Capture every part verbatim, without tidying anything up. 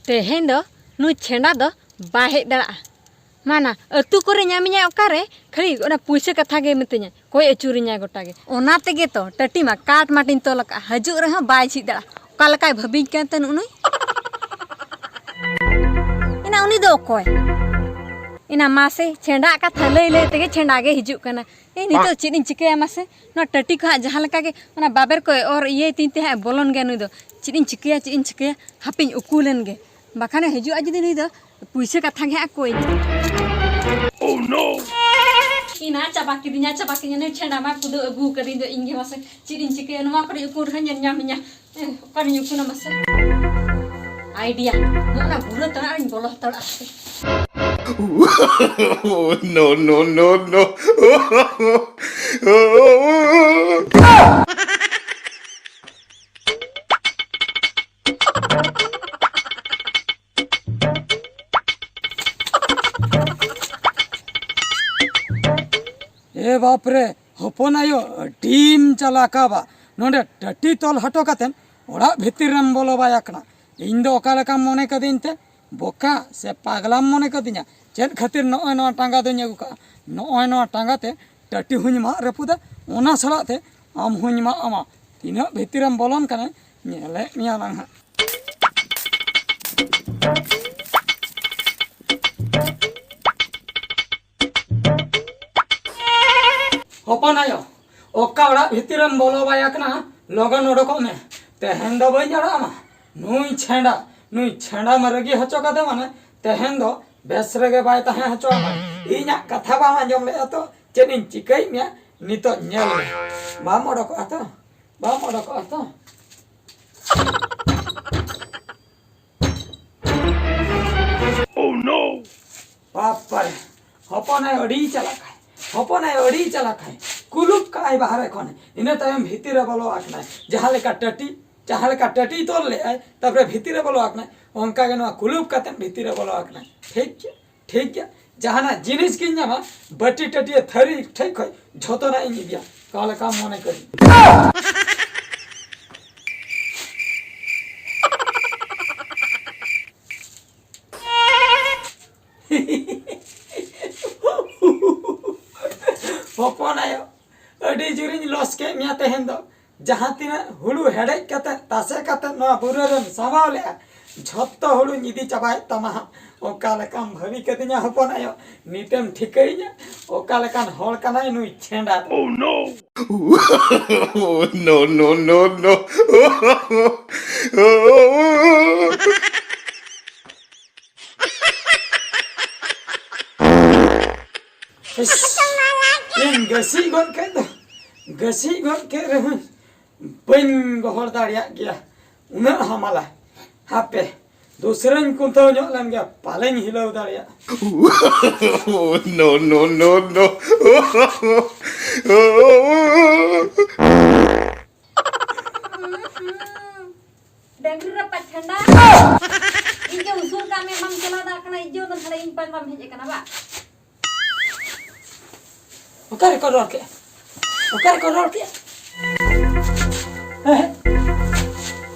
ᱛᱮᱦᱮᱧ ᱫᱚ ᱱᱩᱭ ᱪᱷᱮᱸᱰᱟ ᱫᱚ ᱵᱟᱭ ᱦᱮᱡ ᱫᱟᱲᱮᱭᱟᱜᱼᱟ᱾ ᱢᱟᱱᱟ, ᱟᱹᱛᱩ ᱠᱚᱨᱮ ᱧᱟᱢᱤᱧᱟᱭ ᱚᱠᱟᱨᱮ? ᱠᱷᱟᱹᱞᱤ ᱚᱱᱟ ᱯᱩᱭᱥᱟᱹ ᱠᱟᱛᱷᱟ ᱜᱮ ᱢᱤᱛᱟᱹᱧᱟ, ᱠᱚᱭ ᱟᱹᱪᱩᱨᱤᱧᱟᱭ ᱜᱚᱴᱟ ᱜᱮ᱾ ᱚᱱᱟ ᱛᱮᱜᱮ ᱛᱚ ᱴᱟᱹᱴᱤ ᱢᱟ ᱠᱟᱴ ᱢᱟᱴᱤᱧ ᱛᱚᱞ ᱟᱠᱟᱫᱼᱟ, ᱦᱤᱡᱩᱜ ᱨᱮᱦᱚᱸ ᱵᱟᱭ ᱡᱷᱤᱡ ᱫᱟᱲᱮᱭᱟᱜᱼᱟ᱾ ᱚᱠᱟ ᱞᱮᱠᱟᱭ ᱵᱷᱟᱹᱵᱤᱧ ᱠᱟᱱ ᱛᱮ ᱱᱩᱜᱼᱩ ᱱᱩᱭ? ᱮᱱᱟ ᱩᱱᱤ ᱫᱚ ᱚᱠᱚᱭ? ᱮᱱᱟ ᱢᱟᱥᱮ, ᱪᱷᱮᱸᱰᱟᱜ ᱠᱟᱛᱷᱟ ᱞᱟᱹᱭ ᱞᱟᱹᱭ ᱛᱮᱜᱮ ᱪᱷᱮᱸᱰᱟ ᱜᱮ ᱦᱤᱡᱩᱜ ᱠᱟᱱᱟ᱾ ᱮᱭ, ᱱᱤᱛᱚᱜ ᱪᱮᱫ ᱤᱧ ᱪᱤᱠᱟᱹᱭᱟ ᱢᱟᱥᱮ? ᱱᱚᱣᱟ ᱴᱟᱹᱴᱤ ᱠᱚ ᱦᱟᱸᱜ ᱡᱟᱦᱟᱸ ᱞᱮᱠᱟ ᱜᱮ ᱚᱱᱟ ᱵᱟᱵᱮᱨ ᱠᱚᱭ ᱚᱨ ᱤᱭᱟᱹᱭ ᱛᱤᱧ ᱛᱮ ᱦᱟᱸᱜ ᱵᱚᱞᱚᱱ ᱜᱮᱭᱟ ᱱᱩᱭ ᱫᱚ᱾ ᱪᱮᱫ ᱤᱧ ᱪᱤᱠᱟᱹᱭᱟ, ᱪᱮᱫ ᱤᱧ ᱪᱤᱠᱟᱹᱭᱟ? ᱦᱟᱯᱮᱧ ᱩᱠᱩ ᱞᱮᱱ ᱜᱮ, ᱵᱟᱠᱷᱟᱱᱮ ᱦᱤᱡᱩᱜᱼᱟ ᱡᱩᱫᱤ ᱱᱩᱭ ᱫᱚ ᱯᱩᱭᱥᱟᱹ ᱠᱟᱛᱷᱟ ᱜᱮ ᱦᱟᱸᱜ ᱠᱚᱭ᱾ ᱤᱧᱟ ᱪᱟᱵᱟ ᱠᱤᱫᱤᱧᱟ, ᱪᱟᱵᱟ ᱠᱤᱫᱤᱧᱟ, ᱱᱩᱭ ᱪᱷᱮᱸᱰᱟ ᱢᱟ ᱠᱩᱫᱟᱹᱣ ᱟᱹᱜᱩ ᱠᱟᱹᱫᱤᱧ ᱫᱚ ᱤᱧ ᱜᱮ ᱢᱟᱥᱮ᱾ ᱪᱮᱫ ᱤᱧ ᱪᱤᱠᱟᱹᱭᱟ, ᱱᱚᱣᱟ ᱠᱚᱨᱮ ᱩᱠᱩ ᱨᱮᱦᱚᱸ ᱧᱮᱞ ᱧᱟᱢᱤᱧᱟ᱾ ᱮ, ᱚᱠᱟᱨᱤᱧ ᱩᱠᱩᱱᱟ ᱢᱟᱥᱮ? ᱟᱭᱰᱤᱭᱟ, ᱱᱚᱜᱼᱚ ᱱᱟ ᱵᱩᱨᱟᱹ ᱛᱟᱲᱟᱜ ᱨᱤᱧ ᱵᱚᱞᱚ ᱦᱟᱛᱟᱲᱚᱜᱼᱟ ᱦᱟᱯᱮ᱾ No, no, no, no. ᱮ ᱵᱟᱯ ᱨᱮ, ᱦᱚᱯᱚᱱ ᱟᱭᱳ, ᱟᱹᱰᱤᱢ ᱪᱟᱞᱟᱠᱟ ᱵᱟ᱾ ᱱᱚᱰᱮ ᱴᱟᱹᱴᱤ ᱛᱚᱞ ᱦᱚᱴᱚ ᱠᱟᱛᱮᱢ ᱚᱲᱟᱜ ᱵᱷᱤᱛᱤᱨ ᱨᱮᱢ ᱵᱚᱞᱚ ᱵᱟᱭ ᱟᱠᱟᱱᱟ᱾ ᱤᱧ ᱫᱚ ᱚᱠᱟ ᱞᱮᱠᱟᱢ ᱢᱚᱱᱮ ᱠᱟᱹᱫᱤᱧ ᱛᱮ? ᱵᱚᱠᱟ ᱥᱮ ᱯᱟᱜᱽᱞᱟᱢ ᱢᱚᱱᱮ ᱠᱟᱹᱫᱤᱧᱟ? ᱪᱮᱫ ᱠᱷᱟᱹᱛᱤᱨ ᱱᱚᱜᱼᱚᱭ ᱱᱚᱣᱟ ᱴᱟᱸᱜᱟ ᱫᱚᱧ ᱟᱹᱜᱩ ᱠᱟᱜᱼᱟ? ᱱᱚᱜᱼᱚᱭ ᱱᱚᱣᱟ ᱴᱟᱸᱜᱟ ᱛᱮ ᱴᱟᱹᱴᱤ ᱦᱚᱸᱧ ᱢᱟᱜ ᱨᱟᱹᱯᱩᱫᱟ, ᱚᱱᱟ ᱥᱟᱞᱟᱜ ᱛᱮ ᱟᱢ ᱦᱚᱸᱧ ᱢᱟᱜ ᱟᱢᱟ᱾ ᱛᱤᱱᱟᱹᱜ ᱵᱷᱤᱛᱤᱨᱮᱢ ᱵᱚᱞᱚᱱ ᱠᱟᱱᱟ, ᱧᱮᱞᱮᱫ ᱢᱮᱭᱟ ᱞᱟᱝ ᱦᱟᱸᱜ᱾ ᱦᱚᱯᱚᱱ ᱟᱭᱳ, ᱚᱠᱟ ᱚᱲᱟᱜ ᱵᱷᱤᱛᱤᱨᱮᱢ ᱵᱚᱞᱚ ᱵᱟᱭ ᱟᱠᱟᱱᱟ, ᱞᱚᱜᱚᱱ ᱚᱰᱚᱠᱚᱜ ᱢᱮ᱾ ᱛᱮᱦᱮᱧ ᱫᱚ ᱵᱟᱹᱧ ᱟᱲᱟᱜ ᱟᱢᱟ᱾ ᱱᱩᱭ ᱪᱷᱮᱸᱰᱟ, ᱱᱩᱭ ᱪᱷᱮᱸᱰᱟ ᱢᱟ ᱨᱟᱹᱜᱤ ᱦᱚᱪᱚ ᱠᱟᱫᱮ, ᱢᱟᱱᱮ ᱛᱮᱦᱮᱧ ᱫᱚ ᱵᱮᱥ ᱨᱮᱜᱮ ᱵᱟᱭ ᱛᱟᱦᱮᱸ ᱦᱚᱪᱚ ᱟᱢᱟ᱾ ᱤᱧᱟᱜ ᱠᱟᱛᱷᱟ ᱵᱟᱢ ᱟᱸᱡᱚᱢ ᱞᱮᱫᱼᱟ ᱛᱚ, ᱪᱮᱫ ᱤᱧ ᱪᱤᱠᱟᱹᱭᱮᱫ ᱢᱮᱭᱟ ᱱᱤᱛᱚᱜ ᱧᱮᱞ ᱢᱮ᱾ ᱵᱟᱢ ᱚᱰᱚᱠᱚᱜᱼᱟ ᱛᱚ? ᱵᱟᱢ ᱚᱰᱚᱠᱚᱜᱼᱟ ᱛᱚ? Oh no! ᱵᱟᱯᱟᱨᱮ, ᱦᱚᱯᱚᱱ ᱟᱭᱳ ᱟᱹᱰᱤ ᱪᱟᱞᱟᱠᱟᱭ, ᱦᱚᱯᱚᱱ ᱟᱭᱳ ᱟᱹᱰᱤ ᱪᱟᱞᱟᱠᱟᱭ᱾ ᱠᱩᱞᱩᱯ ᱠᱟᱜᱼᱟᱭ ᱵᱟᱦᱨᱮ ᱠᱷᱚᱱ, ᱤᱱᱟᱹ ᱛᱟᱭᱚᱢ ᱵᱷᱤᱛᱤᱨ ᱨᱮ ᱵᱚᱞᱚ ᱟᱠᱟᱱᱟᱭ᱾ ᱡᱟᱦᱟᱸ ᱞᱮᱠᱟ ᱴᱟᱹᱴᱤ, ᱡᱟᱦᱟᱸ ᱞᱮᱠᱟ ᱴᱟᱹᱴᱤ ᱛᱚᱞ ᱞᱮᱫᱼᱟᱭ, ᱛᱟᱨᱯᱚᱨᱮ ᱵᱷᱤᱛᱤᱨ ᱨᱮ ᱵᱚᱞᱚ ᱟᱠᱟᱱᱟᱭ, ᱚᱱᱠᱟ ᱜᱮ ᱱᱚᱣᱟ ᱠᱩᱞᱩᱯ ᱠᱟᱛᱮ ᱵᱷᱤᱛᱤᱨ ᱨᱮ ᱵᱚᱞᱚ ᱟᱠᱟᱱᱟᱭ᱾ ᱴᱷᱤᱠ ᱜᱮᱭᱟ, ᱴᱷᱤᱠ ᱜᱮᱭᱟ, ᱡᱟᱦᱟᱱᱟᱜ ᱡᱤᱱᱤᱥ ᱜᱤᱧ ᱧᱟᱢᱟ, ᱵᱟᱹᱴᱤ ᱴᱟᱹᱴᱤᱭᱟᱹ ᱛᱷᱟᱹᱨᱤ ᱴᱷᱮᱡ ᱠᱷᱚᱡ ᱡᱷᱚᱛᱚᱱᱟᱜ ᱤᱧ ᱤᱫᱤᱭᱟ᱾ ᱚᱠᱟ ᱞᱮᱠᱟᱢ ᱢᱚᱱᱮ ᱠᱟᱹᱫᱤᱧ? ᱦᱚᱯᱚᱱ ᱟᱭᱳ, ᱟᱹᱰᱤ ᱡᱳᱨᱤᱧ ᱞᱚᱥ ᱠᱮᱫ ᱢᱮᱭᱟ ᱛᱮᱦᱮᱧ ᱫᱚ᱾ ᱡᱟᱦᱟᱸ ᱛᱤᱱᱟᱹᱜ ᱦᱩᱲᱩ ᱦᱮᱰᱮᱡ ᱠᱟᱛᱮ, ᱛᱟᱥᱮ ᱠᱟᱛᱮ ᱱᱚᱣᱟ ᱵᱩᱨᱟᱹ ᱨᱮᱢ ᱥᱟᱢᱵᱟᱣ ᱞᱮᱜᱼᱟ, ᱡᱷᱚᱛᱚ ᱦᱩᱲᱩᱧ ᱤᱫᱤ ᱪᱟᱵᱟᱭᱮᱫ ᱛᱟᱢᱟ ᱦᱟᱸᱜ᱾ ᱚᱠᱟ ᱞᱮᱠᱟᱢ ᱵᱷᱟᱹᱵᱤ ᱠᱟᱹᱫᱤᱧᱟ ᱦᱚᱯᱚᱱ ᱟᱭᱳ? ᱱᱤᱛᱮᱢ ᱴᱷᱤᱠᱟᱹᱭᱤᱧᱟ ᱚᱠᱟ ᱞᱮᱠᱟᱱ ᱦᱚᱲ ᱠᱟᱱᱟᱭ ᱱᱩᱭ ᱪᱷᱮᱸᱰᱟ ᱫᱚ? Oh no! No, no, no, no. ᱤᱥ, ᱤᱧ ᱜᱟᱹᱥᱤ ᱜᱚᱫ ᱠᱮᱫ ᱫᱚ, ᱜᱟᱹᱥᱤ ᱜᱚᱫ ᱠᱮᱫ ᱨᱮᱦᱚᱸ ᱵᱟᱹᱧ ᱜᱚᱦᱚᱲ ᱫᱟᱲᱮᱭᱟᱜ ᱜᱮᱭᱟ, ᱩᱱᱟᱹᱜ ᱦᱟᱢᱟᱞᱟ᱾ ᱦᱟᱯᱮ, ᱫᱩᱥᱨᱟᱧ ᱠᱩᱱᱛᱟᱹᱣ ᱧᱚᱜ ᱞᱮᱱ ᱜᱮ, ᱯᱟᱞᱮᱧ ᱦᱤᱞᱟᱹᱣ ᱫᱟᱲᱮᱭᱟᱜ᱾ No, no, no, no. ᱰᱟᱹᱝᱨᱤ ᱨᱟᱯᱟᱜ ᱪᱷᱟᱸᱰᱟ᱾ ᱤᱧ ᱜᱮ ᱩᱥᱩᱞ ᱠᱟᱜ ᱢᱮ, ᱵᱟᱢ ᱪᱟᱞᱟᱣ ᱫᱟᱲᱮᱭᱟᱜ ᱠᱟᱱᱟ, ᱤᱧ ᱜᱮ ᱩᱱᱟᱹᱜ ᱦᱟᱸᱰᱮ ᱤᱧ ᱯᱟᱸᱡᱟ ᱵᱟᱢ ᱦᱮᱡ ᱟᱠᱟᱱᱟ ᱵᱟ? ᱚᱠᱟ ᱨᱮᱠᱚ ᱨᱚᱲ ᱠᱮᱫ? ᱚᱠᱟ ᱨᱮᱠᱚ ᱨᱚᱲ ᱠᱮᱫ? ᱦᱮᱸ?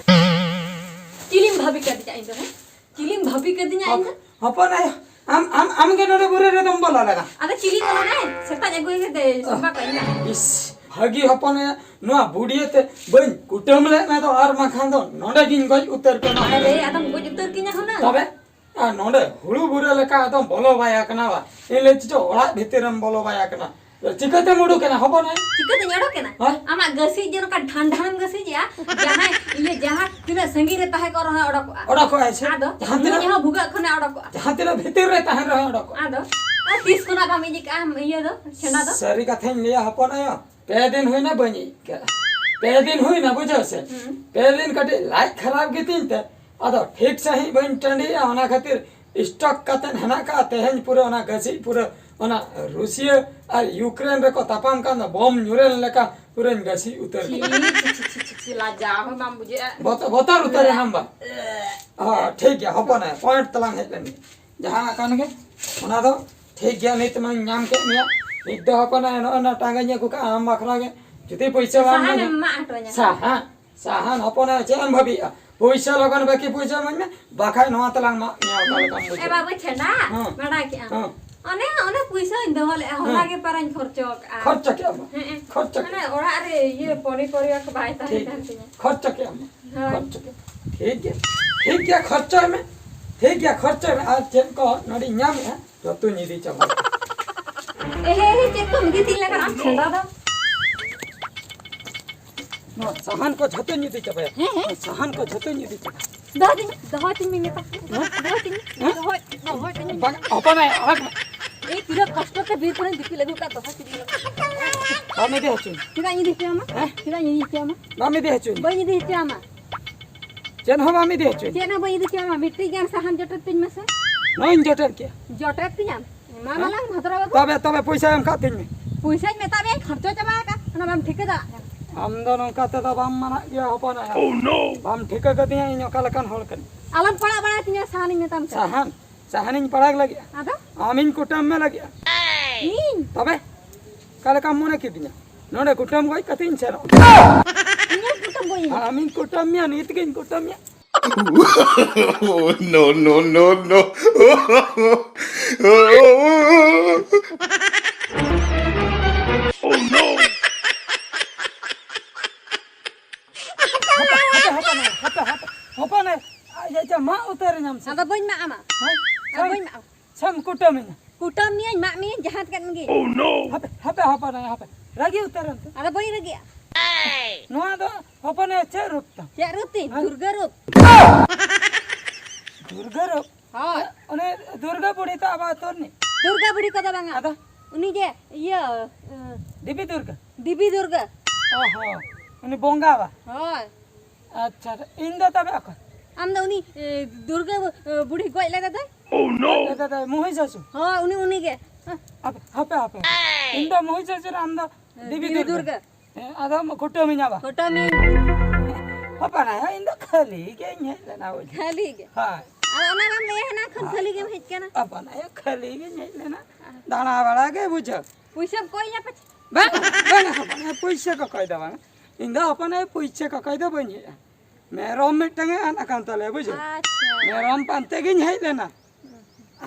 ᱪᱤᱞᱤᱢ ᱵᱷᱟᱵᱤ ᱠᱟᱫᱤᱧᱟ ᱤᱧ ᱫᱚ, ᱦᱮᱸ? ᱪᱤᱞᱤᱢ ᱵᱷᱟᱵᱤ ᱠᱟᱫᱤᱧᱟ ᱤᱧ ᱫᱚ? ᱦᱚᱯᱚᱱ ᱟᱭᱳ, ᱟᱢ, ᱟᱢ, ᱟᱢ ᱜᱮ ᱱᱚᱰᱮ ᱵᱩᱨᱩ ᱨᱮᱫᱚᱢ ᱵᱚᱞᱚ ᱞᱮᱱᱟ᱾ ᱟᱫᱚ ᱪᱤᱞᱤ ᱠᱟᱱᱟ ᱱᱟᱭ? ᱥᱮᱛᱟᱧ ᱟᱹᱜᱩᱭ ᱠᱟᱛᱮ ᱥᱟᱢᱵᱟ ᱠᱟᱜ ᱤᱧ ᱱᱟ᱾ ᱤᱥ, ᱵᱷᱟᱹᱜᱤ ᱦᱚᱯᱚᱱ ᱟᱭᱳ, ᱱᱚᱣᱟ ᱵᱩᱰᱤᱭᱟᱹ ᱛᱮ ᱵᱟᱹᱧ ᱠᱩᱴᱟᱹᱢ ᱞᱮᱫ ᱢᱮ ᱫᱚ, ᱟᱨ ᱵᱟᱝᱠᱷᱟᱱ ᱫᱚ ᱱᱚᱰᱮ ᱜᱤᱧ ᱜᱚᱡ ᱩᱛᱟᱹᱨ ᱠᱚᱜᱼᱟ᱾ ᱟᱨᱮ, ᱟᱫᱚᱢ ᱜᱚᱡ ᱩᱛᱟᱹᱨ ᱠᱤᱧᱟ ᱦᱩᱱᱟᱹᱝ᱾ ᱛᱚᱵᱮ? ᱟᱨ ᱱᱚᱰᱮ ᱦᱩᱲᱩ ᱵᱩᱨᱟᱹ ᱞᱮᱠᱟ ᱟᱫᱚᱢ ᱵᱚᱞᱚ ᱵᱟᱭ ᱠᱟᱱᱟ ᱵᱟ? ᱤᱧ ᱞᱟᱹᱭ ᱪᱚ ᱚᱲᱟᱜ ᱵᱷᱤᱛᱤᱨ ᱨᱮᱢ ᱵᱚᱞᱚ ᱵᱟᱭ ᱠᱟᱱᱟ᱾ ᱪᱤᱠᱟᱹᱛᱮᱢ ᱩᱰᱩᱠ ᱮᱱᱟ ᱦᱚᱯᱚᱱ ᱟᱭᱳ? ᱪᱤᱠᱟᱹᱛᱤᱧ ᱚᱰᱚᱠ ᱮᱱᱟ? ᱦᱳᱭ᱾ ᱟᱢᱟᱜ ᱜᱟᱹᱥᱤ ᱡᱮ ᱱᱚᱝᱠᱟ ᱰᱷᱟᱱ ᱰᱷᱟᱱᱮᱢ ᱜᱟᱹᱥᱤᱡᱮᱜᱼᱟ, ᱡᱟᱦᱟᱸᱭ ᱤᱭᱟᱹ ᱡᱟᱦᱟᱸ ᱛᱤᱱᱟᱹᱜ ᱥᱟᱺᱜᱤᱧ ᱨᱮ ᱛᱟᱦᱮᱸ ᱠᱚᱜ ᱨᱮᱦᱚᱸ ᱚᱰᱚᱠᱚᱜᱼᱟ᱾ ᱚᱰᱚᱠᱚᱜᱼᱟᱭ ᱥᱮ? ᱟᱫᱚ ᱡᱟᱦᱟᱸ ᱛᱤᱱᱟᱹᱜ ᱩᱱᱤ ᱦᱚᱸ ᱵᱷᱩᱜᱟᱹᱜ ᱠᱷᱚᱱᱮ ᱚᱰᱚᱠᱚᱜᱼᱟ᱾ ᱡᱟᱦᱟᱸ ᱛᱤᱱᱟᱹᱜ ᱵᱷᱤᱛᱤᱨ ᱨᱮ ᱛᱟᱦᱮᱱ ᱨᱮᱦᱚᱸ ᱚᱰᱚᱠᱚᱜᱼᱟ᱾ ᱟᱫᱚ ᱟᱨ ᱛᱤᱥ ᱠᱷᱚᱱᱟᱜ ᱵᱟᱢ ᱤᱫᱤ ᱠᱟᱜᱼᱟ ᱤᱭᱟᱹ ᱫᱚ, ᱪᱷᱮᱸᱰᱟ ᱫᱚ? ᱥᱟᱹᱨᱤ ᱠᱟᱛᱷᱟᱧ ᱞᱟᱹᱭᱟ ᱦᱚᱯᱚᱱ ᱟᱭᱳ, ᱯᱮ ᱫᱤᱱ ᱦᱩᱭᱱᱟ ᱵᱟᱹᱧ ᱤᱡ ᱠᱟᱜᱼᱟ᱾ ᱯᱮ ᱫᱤᱱ ᱦᱩᱭᱱᱟ, ᱵᱩᱡᱷᱟᱹᱣ ᱥᱮ? ᱦᱩᱸ᱾ ᱯᱮ ᱫᱤᱱ ᱠᱟᱹᱴᱤᱡ ᱞᱟᱡ ᱠᱷᱟᱨᱟᱯ ᱜᱮᱛᱤᱧ ᱛᱮ, ᱟᱫᱚ ᱴᱷᱤᱠ ᱥᱟᱺᱦᱤᱡ ᱵᱟᱹᱧ ᱴᱟᱺᱰᱤᱭᱟ, ᱚᱱᱟ ᱠᱷᱟᱹᱛᱤᱨ stock ᱠᱟᱛᱮᱫ ᱦᱮᱱᱟᱜ ᱠᱟᱜᱼᱟ᱾ ᱛᱮᱦᱮᱧ ᱯᱩᱨᱟᱹ ᱚᱱᱟ ᱜᱟᱹᱥᱤᱡ ᱯᱩᱨᱟᱹ ᱚᱱᱟ ᱨᱩᱥᱤᱭᱟᱹ ᱟᱨ ᱤᱭᱩᱠᱨᱮᱱ ᱨᱮᱠᱚ ᱛᱟᱯᱟᱢ ᱠᱟᱱ ᱫᱚ, ᱵᱚᱢ ᱧᱩᱨᱮᱱ ᱞᱮᱠᱟ ᱯᱩᱨᱟᱹᱧ ᱜᱟᱹᱥᱤᱡ ᱩᱛᱟᱹᱨ ᱪᱷᱤ, ᱠᱮᱫᱟ᱾ ᱪᱷᱤ, ᱪᱷᱤ, ᱪᱷᱤ, ᱪᱷᱤ, ᱞᱟᱡᱟᱣ ᱦᱚᱸ ᱵᱟᱢ ᱵᱩᱡᱷᱟᱹᱜᱼᱟ᱾ ᱵᱚᱛ-, ᱵᱚᱛᱚᱨ ᱩᱛᱟᱹᱨ ᱮᱱᱟᱢ ᱵᱟ? ᱦᱚᱸ, ᱴᱷᱤᱠ ᱜᱮᱭᱟ, ᱦᱚᱯᱚᱱ ᱟᱭᱳ, point ᱛᱟᱞᱟᱝ ᱦᱮᱡ ᱞᱮᱱ ᱜᱮ᱾ ᱡᱟᱦᱟᱸ ᱠᱟᱱ ᱜᱮ, ᱚᱱᱟ ᱫᱚ ᱴᱷᱤᱠ ᱜᱮᱭᱟ᱾ ᱱᱤᱛ ᱢᱟᱧ ᱧᱟᱢ ᱠᱮᱫ ᱢᱮᱭᱟ, ᱱᱤᱛ ᱫᱚ ᱦᱚᱯᱚᱱ ᱟᱭᱳ, ᱱᱚᱜᱼᱚᱭ ᱱᱟ ᱴᱟᱸᱜᱟᱧ ᱟᱹᱜᱩ ᱠᱟᱜᱼᱟ ᱟᱢ ᱵᱟᱠᱷᱨᱟ ᱜᱮ᱾ ᱡᱩᱫᱤ ᱯᱩᱭᱥᱟᱹ ᱵᱟᱢ ᱥᱟᱦᱟᱱ ᱤᱢᱟᱹᱧᱟ, ᱮᱢ ᱢᱟᱜ ᱦᱚᱴᱚ ᱟᱹᱧᱟ᱾ ᱥᱟᱦᱟᱱ, ᱥᱟᱦᱟᱱ ᱦᱚᱯᱚᱱ ᱟᱭᱳ, ᱪᱮᱫ ᱮᱢ ᱵᱷᱟᱹᱵᱤᱭᱮᱜᱼᱟ? ᱯᱩᱭᱥᱟᱹ ᱞᱚᱜᱚᱱ ᱵᱟᱹᱠᱤ ᱯᱩᱭᱥᱟᱹ ᱤᱢᱟᱹᱧ ᱢᱮ, ᱵᱟᱠᱷᱟᱡ ᱱᱚᱣᱟ ᱛᱮᱞᱟᱝ ᱢᱟᱜ ᱢᱮᱭᱟ, ᱚᱠᱟ ᱞᱮᱠᱟᱢ ᱮ ᱵᱩᱡᱷᱟᱹᱣ? ᱵᱟᱹᱵᱩ ᱪᱷᱮᱱᱟ, ᱦᱮᱸ᱾ ᱵᱟᱰᱟᱭ ᱠᱮᱜᱼᱟᱢ? ᱦᱮᱸ᱾ ᱚᱱᱮ, ᱚᱱᱮ ᱯᱩᱭᱥᱟᱹᱧ ᱫᱚᱦᱚ ᱞᱮᱜᱼᱟ, ᱦᱚᱞᱟ ᱦᱮᱸ᱾ ᱜᱮ ᱯᱟᱨᱟᱧ ᱠᱷᱚᱨᱪᱚ ᱠᱟᱜᱼᱟ᱾ ᱠᱷᱚᱨᱪᱟ ᱠᱮᱜᱼᱟᱢ? ᱦᱮᱸ, ᱦᱮᱸ᱾ ᱠᱷᱚᱨᱪᱟ ᱢᱟᱱᱮ ᱠᱮᱜᱼᱟᱢ? ᱚᱲᱟᱜ ᱨᱮ ᱤᱭᱟᱹ ᱯᱚᱱᱤ ᱯᱚᱨᱤᱵᱟ ᱠᱚ ᱵᱟᱭ ᱛᱟᱦᱮᱸ ᱴᱷᱤᱠ᱾ ᱠᱟᱱ ᱛᱤᱧᱟᱹ᱾ ᱠᱷᱚᱨᱪᱟ ᱠᱮᱜᱼᱟᱢ? ᱦᱳᱭ᱾ ᱠᱷᱚᱨᱪᱟ ᱠᱮᱜᱼᱟᱢ? ᱴᱷᱤᱠ ᱜᱮᱭᱟ, ᱴᱷᱤᱠ ᱜᱮᱭᱟ, ᱠᱷᱚᱨᱪᱟᱭ ᱢᱮ, ᱴᱷᱤᱠ ᱜᱮᱭᱟ, ᱠᱷᱚᱨᱪᱟᱭ ᱢᱮ᱾ ᱟᱨ ᱪᱮᱫ ᱠᱚ ᱱᱚᱰᱮᱧ ᱧᱟᱢᱮᱜᱼᱟ, ᱡᱚᱛᱚᱧ ᱤᱫᱤ ᱪᱟᱵᱟᱭᱟ᱾ ᱮ, ᱦᱮ, ᱦᱮ, ᱪᱮᱫ ᱠᱚᱢ ᱤᱫᱤ ᱛᱤᱧ ᱞᱟᱜᱟᱜᱼᱟ ᱟᱢ ᱥᱮᱸᱫᱽᱨᱟ ᱫᱚ? ᱱᱚᱣᱟ ᱥᱟᱦᱟᱱ ᱠᱚ ᱡᱷᱚᱛᱚᱧ ᱤᱫᱤ ᱪᱟᱵᱟᱭᱟ᱾ ᱦᱮᱸ, ᱦᱮᱸ᱾ ᱱᱚᱣᱟ ᱥᱟᱦᱟᱱ ᱠᱚ ᱡᱷᱚᱛᱚᱧ ᱤᱫᱤ ᱪᱟᱵᱟᱭᱟ᱾ ᱫᱚᱦᱚᱭ ᱛᱤᱧ ᱢᱮ, ᱫᱚᱦᱚᱭ ᱛᱤᱧ ᱢᱮ ᱱᱤᱛᱚᱜ᱾ ᱦᱮᱸ? ᱫᱚᱦᱚᱭ ᱛᱤᱧ ᱢᱮ, ᱦᱮᱸ? ᱫᱚᱦᱚᱭ, ᱫᱚᱦᱚᱭ ᱛᱤᱧ ᱢᱮ᱾ ᱵᱟᱝ, ᱦᱚᱯᱚᱱ ᱟᱭᱳ, ᱟᱲᱟᱜ ᱢᱮ᱾ ᱮᱭ ᱛᱤᱱᱟᱹᱜ ᱠᱚᱥᱴᱚ ᱛᱮ ᱵᱤᱨ ᱠᱷᱚᱱᱤᱧ ᱫᱤᱯᱤᱞ ᱟᱹᱜᱩ ᱠᱟᱜ, ᱫᱚᱦᱚᱭ ᱛᱤᱧ ᱢᱮ᱾ ᱵᱟᱢ ᱤᱫᱤ ᱦᱚᱪᱚᱧ᱾ ᱪᱮᱫᱟᱜ ᱤᱧ ᱤᱫᱤ ᱦᱚᱪᱚᱭᱟᱢᱟ? ᱦᱮᱸ? ᱪᱮᱫᱟᱜ ᱤᱧ ᱤᱫᱤ ᱦᱚᱪᱚᱭᱟᱢᱟ? ᱵᱟᱢ ᱤᱫᱤ ᱦᱚᱪᱚᱧ᱾ ᱵᱟᱹᱧ ᱤᱫᱤ ᱦᱚᱪᱚᱭᱟᱢᱟ᱾ ᱪᱮᱫ ᱦᱚᱸ ᱵᱟᱢ ᱤᱫᱤ ᱦᱚᱪᱚᱧ᱾ ᱪᱮᱫ ᱦᱚᱸ ᱵᱟᱹᱧ ᱤᱫᱤ ᱦᱚᱪᱚᱭᱟᱢᱟ, ᱢᱤᱫᱴᱤᱡ ᱜᱟᱱ ᱥᱟᱦᱟᱱ ᱡᱚᱴᱮᱫ ᱛᱤᱧ ᱢᱮᱥᱮ᱾ ᱱᱚᱣᱟᱧ ᱡᱚᱴᱮᱫ ᱠᱮᱭᱟ᱾ ᱡᱚᱴᱮᱫ ᱛᱤᱧᱟᱢ? ᱮᱢᱟ ᱦᱮᱸ? ᱢᱟᱞᱟᱝ ᱵᱷᱟᱫᱨᱟ ᱵᱟᱹᱵᱩ᱾ ᱛᱚᱵᱮ, ᱛᱚᱵᱮ ᱯᱚᱭᱥᱟ ᱮᱢ ᱠᱟᱜ ᱛᱤᱧ ᱢᱮ᱾ ᱯᱚᱭᱥᱟᱧ ᱢᱮᱛᱟᱫ ᱢᱮᱭᱟ, ᱠᱷᱚᱨᱪᱟ ᱪᱟᱵᱟ ᱟᱠᱟᱫ, ᱚᱱᱟ ᱵᱟᱢ ᱴᱷᱤᱠᱟᱹ ᱫᱟᱲᱮᱭᱟᱜ ᱠᱟᱱᱟ᱾ ᱟᱢ ᱫᱚ ᱱᱚᱝᱠᱟ ᱛᱮᱫᱚ ᱵᱟᱢ ᱢᱟᱱᱟᱜ ᱜᱮᱭᱟ ᱦᱚᱯᱚᱱ ᱟᱭᱳ᱾ Oh no! ᱵᱟᱢ ᱴᱷᱤᱠᱟᱹ ᱠᱟᱫᱤᱧᱟ ᱤᱧ ᱚᱠᱟ ᱞᱮᱠᱟᱱ ᱦᱚᱲ ᱠᱟᱹᱱᱟᱹᱧ᱾ ᱟᱞᱚᱢ ᱯᱟᱲᱟᱜ ᱵᱟᱲᱟᱭ ᱛᱤᱧᱟᱹ, ᱥᱟᱦᱟᱱᱤᱧ ᱢᱮᱛᱟᱢ ᱠᱟᱱᱟ᱾ ᱥᱟᱦᱟᱱ? ᱥᱟᱦᱟᱱᱤᱧ ᱯᱟᱲᱟᱜ ᱞᱟᱹᱜᱤᱫᱼᱟ? ᱟᱫᱚ? ᱟᱢᱤᱧ ᱠᱩᱴᱟᱹᱢ ᱢᱮ ᱞᱟᱹᱜᱤᱫᱼᱟ᱾ ᱤᱧ? ᱛᱚᱵᱮ? ᱚᱠᱟ ᱞᱮᱠᱟᱢ ᱢᱚᱱᱮ ᱠᱤᱫᱤᱧᱟ? ᱱᱚᱰᱮ ᱠᱩᱴᱟᱹᱢ ᱜᱚᱡ ᱠᱟᱛᱮᱧ ᱥᱮᱱᱚᱜᱼᱟ᱾ ᱤᱧᱮᱢ ᱠᱩᱴᱟᱹᱢ ᱜᱚᱡ ᱤᱧᱟ? ᱟᱢᱤᱧ ᱠᱩᱴᱟᱹᱢ ᱢᱮᱭᱟ, ᱱᱤᱛ ᱜᱤᱧ ᱠᱩᱴᱟᱹᱢ ᱢᱮᱭᱟ᱾ Oh, no, no, no, no. Oh, no. ᱦᱟᱯᱮ, ᱦᱟᱯᱮ, ᱦᱟᱯᱮ, ᱦᱟᱯᱮ, ᱦᱟᱯᱮ, ᱦᱟᱯᱮ᱾ ᱦᱚᱯᱚᱱ ᱮ, ᱟᱡ, ᱟᱡ, ᱢᱟᱜ ᱩᱛᱟᱹᱨ ᱧᱟᱢ ᱥᱮ᱾ ᱟᱫᱚ ᱵᱟᱹᱧ ᱢᱟᱜ ᱟᱢᱟ᱾ ᱦᱮᱸ? ᱟᱫᱚ ᱵᱟᱹᱧ ᱢᱟᱜ ᱟᱢᱟ᱾ ᱥᱮᱢ ᱠᱩᱴᱟᱹᱢᱤᱧᱟ᱾ ᱠᱩᱴᱟᱹᱢ ᱢᱤᱭᱟᱹᱧ, ᱢᱟᱜ ᱢᱤᱭᱟᱹᱧ, ᱡᱟᱦᱟᱸ ᱠᱟᱱ ᱜᱮ᱾ Oh, no. ᱦᱟᱯᱮ, ᱦᱟᱯᱮ, ᱦᱟᱯᱮ, ᱦᱟᱯᱮ᱾ ᱨᱟᱹᱜᱤ ᱩᱛᱟᱹᱨ ᱮᱱ ᱛᱮ᱾ ᱟᱫᱚ ᱵᱟᱹᱧ ᱨᱟᱹᱜᱤᱜᱼᱟ᱾ ᱱᱚᱣᱟ ᱫᱚ ᱦᱚᱯᱚᱱ ᱮ ᱪᱮᱫ ᱨᱩᱯ ᱛᱟᱢ? ᱪᱮᱫ ᱨᱩᱯ ᱛᱤᱧ? ᱦᱮᱸ? ᱫᱩᱨᱜᱟᱹ ᱨᱩᱯ᱾ ᱫᱩᱨᱜᱟᱹ ᱨᱩᱯ? ᱦᱳᱭ᱾ ᱩᱱᱤ ᱫᱩᱨᱜᱟᱹ ᱵᱩᱲᱦᱤ ᱛᱚ ᱟᱵᱚ ᱟᱹᱛᱩ ᱨᱤᱱᱤᱡ᱾ ᱫᱩᱨᱜᱟ ᱵᱩᱲᱦᱤ ᱠᱚᱫᱚ ᱵᱟᱝᱟ᱾ ᱟᱫᱚ? ᱩᱱᱤ ᱡᱮ, ᱤᱭᱟᱹ, ᱮᱸ, ᱫᱮᱵᱤ ᱫᱩᱨᱜᱟᱹ? ᱫᱮᱵᱤ ᱫᱩᱨᱜᱟᱹ᱾ ᱚ ᱦᱚᱸ, ᱩᱱᱤ ᱵᱚᱸᱜᱟ ᱵᱟ? ᱦᱳᱭ᱾ ᱟᱪᱪᱷᱟ, ᱤᱧ ᱫᱚ ᱛᱚᱵᱮ ᱚᱠᱚᱭ? ᱟᱢ ᱫᱚ ᱩᱱᱤ, ᱮ, ᱫᱩᱨᱜᱟ, ᱮ, ᱵᱩᱲᱦᱤ ᱜᱚᱡ ᱞᱮᱫᱮ ᱫᱚᱭ? ᱜᱚᱡ ᱞᱮᱫᱮ ᱫᱚᱭ, ᱢᱩᱦᱤᱥᱟᱥᱩᱨ? ᱦᱳᱭ, ᱩᱱᱤ, ᱩᱱᱤ ᱜᱮ᱾ ᱦᱟᱯᱮ, ᱦᱟᱯᱮ, ᱦᱟᱯᱮ᱾ ᱤᱧ ᱫᱚ ᱢᱩᱦᱤᱥᱟᱥᱩᱨ, ᱟᱢ ᱫᱚ ᱫᱮᱵᱤ ᱫᱮᱵᱤ ᱫᱩᱨᱜᱟᱹ᱾ ᱫᱩᱨᱜᱟᱹ᱾ ᱦᱮᱸ, ᱟᱫᱚᱢ ᱠᱩᱴᱟᱹᱢᱤᱧᱟ ᱵᱟ? ᱠᱩᱴᱟᱹᱢᱤᱧ᱾ ᱦᱚᱯᱚᱱ ᱟᱭᱳ, ᱤᱧ ᱫᱚ ᱠᱷᱟᱹᱞᱤ ᱜᱮᱧ ᱦᱮᱡ ᱞᱮᱱᱟ ᱵᱚᱞᱮ᱾ ᱠᱷᱟᱹᱞᱤ ᱜᱮ? ᱦᱳᱭ᱾ ᱟᱫᱚ ᱚᱱᱟ ᱢᱟᱢ ᱞᱟᱹᱭᱟ ᱦᱮᱱᱟ ᱠᱷᱚᱱ ᱠᱷᱟᱹᱞᱤ ᱜᱮᱢ ᱦᱮᱡ ᱠᱟᱱᱟ᱾ ᱟᱯᱟᱱ ᱟᱭᱳ ᱠᱷᱟᱹᱞᱤ ᱜᱤᱧ ᱦᱮᱡ ᱞᱮᱱᱟ, ᱫᱟᱬᱟ ᱵᱟᱲᱟ ᱜᱮ ᱵᱩᱡᱷᱟᱹᱣ᱾ ᱯᱩᱭᱥᱟᱹᱢ ᱠᱚᱭ ᱤᱧᱟ ᱯᱟᱪᱮ? ᱵᱟᱝ, ᱵᱟᱝ, ᱦᱚᱯᱚᱱ ᱟᱭᱳ, ᱯᱩᱭᱥᱟᱹ ᱠᱚ ᱠᱚᱭ ᱫᱚ ᱵᱟᱝ᱾ ᱤᱧ ᱫᱚ ᱦᱚᱯᱚᱱ ᱟᱭᱳ ᱯᱩᱭᱥᱟᱹ ᱠᱚ ᱠᱚᱭ ᱫᱚ ᱵᱟᱹᱧ ᱦᱮᱡᱼᱟ᱾ ᱢᱮᱨᱚᱢ ᱢᱤᱫᱴᱟᱝ ᱮ ᱟᱫ ᱟᱠᱟᱱ ᱛᱟᱞᱮᱭᱟ, ᱵᱩᱡᱷᱟᱹᱣ᱾ ᱟᱪᱪᱷᱟ᱾ ᱢᱮᱨᱚᱢ ᱯᱟᱱᱛᱮ ᱜᱤᱧ ᱦᱮᱡ ᱞᱮᱱᱟ᱾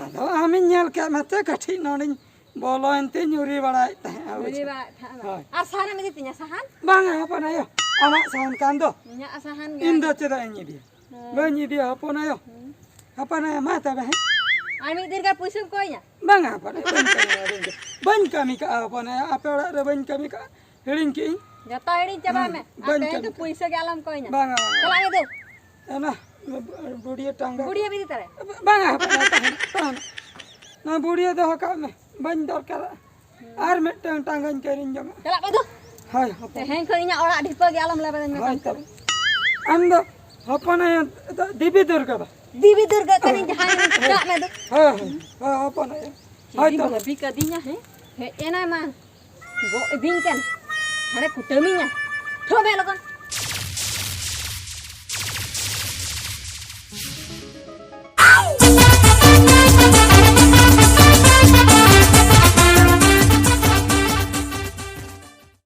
ᱟᱫᱚ ᱟᱢᱤᱧ ᱧᱮᱞ ᱠᱮᱫ ᱢᱮᱛᱮ ᱠᱟᱹᱴᱤᱡ ᱱᱚᱰᱮᱧ ᱵᱚᱞᱚᱭᱮᱱ ᱛᱮᱧ ᱩᱨᱤ ᱵᱟᱲᱟᱭᱮᱫ ᱛᱟᱦᱮᱸᱫ, ᱵᱩᱡᱷᱟᱹᱣ᱾ ᱩᱨᱤ ᱵᱟᱲᱟᱭᱮᱫ ᱛᱟᱦᱮᱸᱫ᱾ ᱦᱳᱭ᱾ ᱟᱨ ᱥᱟᱦᱟᱱᱮᱢ ᱤᱫᱤ ᱛᱤᱧᱟ, ᱥᱟᱦᱟᱱ? ᱵᱟᱝᱟ ᱦᱚᱯᱚᱱ ᱟᱭᱳ, ᱟᱢᱟᱜ ᱥᱟᱦᱟᱱ ᱠᱟᱱ ᱫᱚ᱾ ᱤᱧᱟᱹᱜ ᱥᱟᱦᱟᱱ ᱜᱮ᱾ ᱤᱧ ᱫᱚ ᱪᱮᱫᱟᱜ ᱤᱧ ᱤᱫᱤᱭᱟ? ᱦᱮᱸ᱾ ᱵᱟᱹᱧ ᱤᱫᱤᱭᱟ ᱦᱚᱯᱚᱱ ᱟᱭᱳ᱾ ᱦᱮᱸ᱾ ᱦᱚᱯᱚᱱ ᱟᱭᱳ, ᱢᱟ ᱛᱚᱵᱮ, ᱦᱮᱸ᱾ ᱟᱨ ᱢᱤᱫ ᱫᱤᱱ ᱜᱟᱱ ᱯᱩᱭᱥᱟᱹᱢ ᱠᱚᱭ ᱤᱧᱟ? ᱵᱟᱝᱟ ᱦᱚᱯᱚᱱ ᱟᱭᱳ, ᱵᱟᱹᱧ ᱠᱟᱹᱢᱤᱭᱟ, ᱵᱟᱹᱧ ᱠᱟᱹᱢᱤ᱾ ᱵᱟᱹᱧ ᱠᱟᱹᱢᱤ ᱠᱟᱜᱼᱟ ᱦᱚᱯᱚᱱ ᱟᱭᱳ, ᱟᱯᱮ ᱚᱲᱟᱜ ᱨᱮ ᱵᱟᱹᱧ ᱠᱟᱹᱢᱤ ᱠᱟᱜᱼᱟ, ᱦᱤᱲᱤᱧ ᱠᱮᱜᱼᱟᱹᱧ᱾ ᱡᱚᱛᱚ ᱦᱤᱲᱤᱧ ᱪᱟᱵᱟᱭ ᱢᱮ᱾ ᱟᱨ ᱵᱟᱹᱧ ᱛᱮᱦᱮᱧ ᱫᱚ ᱠᱟᱹᱢᱤ ᱠᱟᱜᱼᱟ᱾ ᱯᱩᱭᱥᱟᱹ ᱜᱮ ᱟᱞᱚᱢ ᱠᱚᱭ ᱤᱧᱟ᱾ ᱵᱟᱝᱟ, ᱵᱟᱝᱟ᱾ ᱪᱟᱞᱟᱜ ᱢᱮ ᱫᱩ᱾ ᱚᱱᱟ ᱵᱩᱲᱤᱭᱟᱹ ᱴᱟᱸᱜᱟ᱾ ᱵᱩᱲᱤᱭᱟᱹ ᱵᱤᱫᱤ ᱛᱟᱨᱮ᱾ ᱵᱟᱝᱟ ᱦᱚᱯᱚᱱ ᱟᱭᱳ, ᱛᱟᱦᱮᱱᱟ, ᱛᱟᱦᱮᱱᱟ᱾ ᱚᱱᱟ ᱵᱩᱲᱤᱭᱟᱹ ᱫᱚᱦᱚ ᱠᱟᱜ ᱢᱮ, ᱵᱟᱹᱧ ᱫᱚᱨᱠᱟᱨᱟ᱾ ᱟᱨ ᱢᱤᱫᱴᱟᱝ ᱴᱟᱸᱜᱟᱧ ᱠᱤᱨᱤᱧ ᱡᱚᱝᱟ᱾ ᱪᱟᱞᱟᱜ ᱢᱮ ᱫᱩ᱾ ᱦᱳᱭ, ᱦᱚᱯᱚᱱ᱾ ᱛᱮᱦᱮᱧ ᱠᱷᱚᱱ ᱤᱧᱟᱹᱜ ᱚᱲᱟᱜ ᱰᱷᱤᱯᱟᱹ ᱜᱮ ᱟᱞᱚᱢ ᱞᱮᱵᱮᱫᱟᱹᱧ ᱢᱮ᱾ ᱦᱳᱭ, ᱛᱚᱵᱮ᱾ ᱟᱢ ᱫᱚ ᱦᱚᱯᱚᱱ ᱟᱭᱳ ᱫᱚ ᱫᱮᱵᱤ ᱫᱩᱨᱜᱟ ᱫᱚ᱾ ᱫᱮᱵᱤ ᱫᱩᱨᱜᱟ ᱠᱟᱹᱱᱟᱹᱧ ᱡᱟᱦᱟᱸᱭ ᱪᱟᱞᱟᱜ ᱢᱮ ᱫᱩ᱾ ᱦᱳᱭ, ᱦᱳᱭ, ᱦᱳᱭ, ᱦᱚᱯᱚᱱ ᱟᱭᱳ᱾ ᱦᱳᱭ, ᱛᱚ᱾ ᱵᱷᱟᱹᱵᱤ ᱠᱟᱹᱫᱤᱧᱟ, ᱦᱮᱸ? ᱦᱮᱡ ᱮᱱᱟᱭ ᱢᱟ᱾ ᱜᱚᱜ ᱤᱫᱤᱧ ᱠᱟᱱ᱾ ᱦᱟᱱᱮ ᱠᱩᱴᱟᱹᱢᱤᱧᱟ᱾ ᱴᱷᱚ ᱢᱮ ᱞᱚᱜᱚᱱ᱾